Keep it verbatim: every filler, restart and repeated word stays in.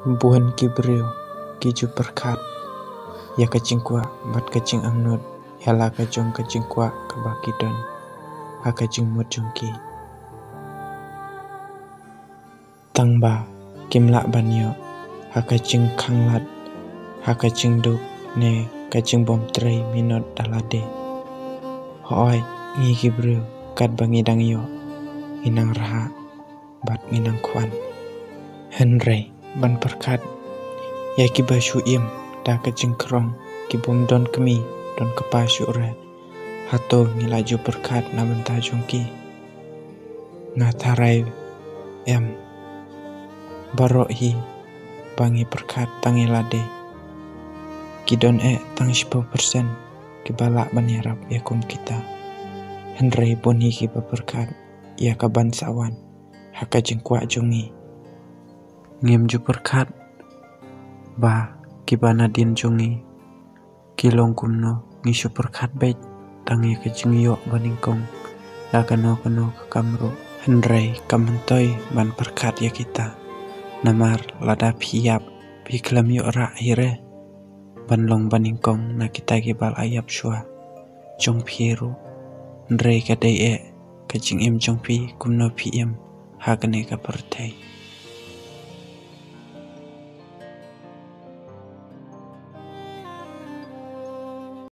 Bun ki briew ki ju pyrkhat ïa ka jingkwah bad ka jingangnud ïa la ka jong ka jingkwah kaba ki don ha ka jingmut jong ki. Tang ba kim lah ban ïoh ha ka jingkhanglad, ha ka jingduk ne ka jingbym trei minot da lade. Hooid, ngi ki briew katba ngi dang ïoh ngi nang rhah bad ngi nang khwan. Hynrei ban pyrkhat ïa kiba shu im da ka jingkhrong, ki bym don kmie don kpa shuh re, hato ngi la ju pyrkhat na bynta jong ki? Nga tharai em. Baroh hi ba ngi pyrkhat tang ïa lade. Ki don eh tang shiphew persen kiba lah ban ïarap ïa kum kita. Hynrei bun hi kiba pyrkhat ïa ka ban sa wan ha ka jingkwah jong ngi. Ngim ju pyrkhat ba kiba nadien jong ngi ki long kumno, ngi shu pyrkhat beit tang ïa ka jingïoh ba nyngkong da kano kano ka kam ruh. Hynrei kam myntoi ban pyrkhat ïa kita, namar lada phi ïap phi khlem ïoh rah hi re ban long ba nyngkong na kita kiba la ïap shuwa jong phi ruh. Hynrei ka dei eh ka jingim jong phi kumno phi im ha kane ka pyrthei.